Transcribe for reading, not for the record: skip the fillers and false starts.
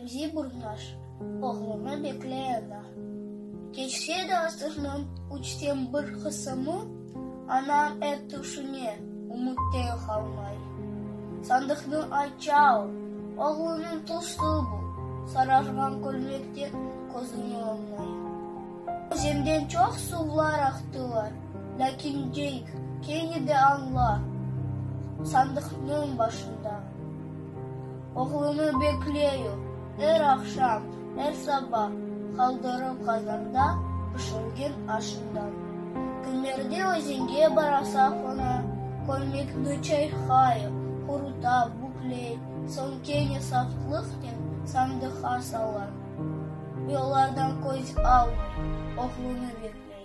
Remzi Burnaş, Oğlunı bekley ana. Keçse de asırnıñ üçten bir qısımı, Anam ep tüşüne, ümütten qalmay. Sandıqnı aça o, oğlunıñ tüsü bu, Sararğan kölmekten közüni almay. Özenden çoq suvlar aqtılar, Lâkin Ceyk kene de añla sandıqnıñ başında. Oğlunı bekley o, er aqşam, er saba, Qaldırıp qazanda pişirgen aşından. Kimerde özenge bara saqlana, Kölmekni çayqay, quruta, bükley, Soñ kene saqtlıqnen sandıqqa sala. Yollardan köz almay, oğlunı bekley.